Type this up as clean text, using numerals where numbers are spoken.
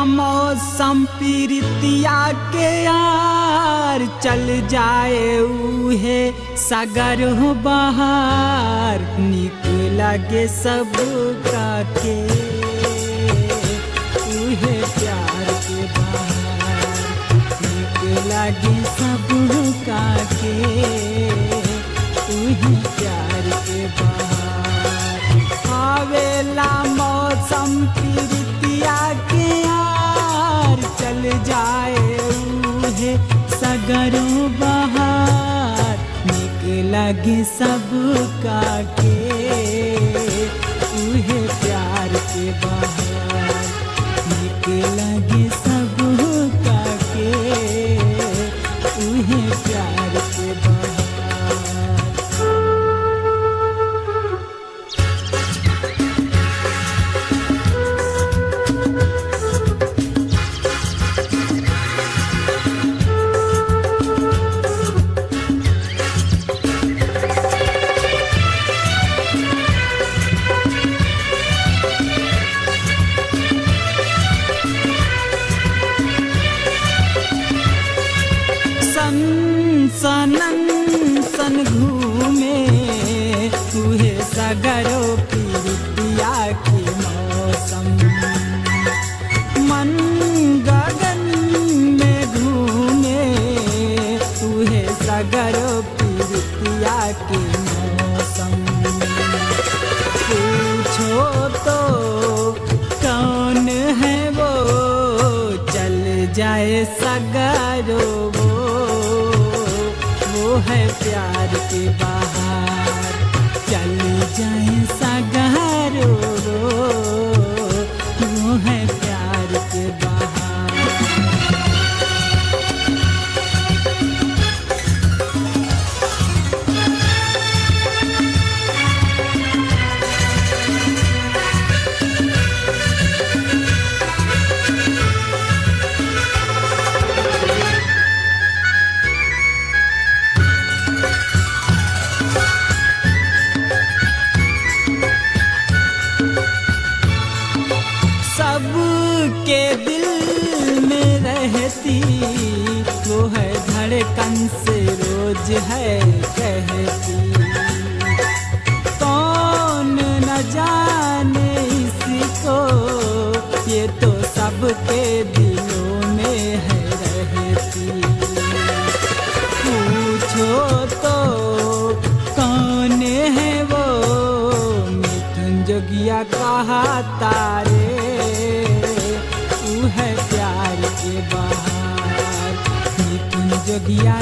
मौसम पीरितिया के यार चल जाए उहे सागर हो बहार, निक लगे सब का के उहे प्यार के बहार, निक लगे सब का के उहे प्यार के बहार। आवेला मौसम पीरितिया के यार चल जाए उहे सगरों बहार, निक लगे सब का के उहे प्यार के बहार, निक लगे सब का के उहे प्यार के बहार। सन सनन सन घूमे उहे सगरो पीरितिया के मौसम, मन गगन में घूमे उहे सगरो पीरितिया के मौसम। पूछो तो कौन है वो चल जाए सगरो वो है प्यार के बहार, चल जाए सगरो वो है प्यार के बहार। सबके दिल में रहती वो है धड़कन से रोज है कहती, कौन न जाने इसको ये तो सबके दिलों में है रहती। पूछो तो कौन है वो मिथुन जोगिया कहा तारे, ऊ है प्यार के बहार, मिथुन जोगिया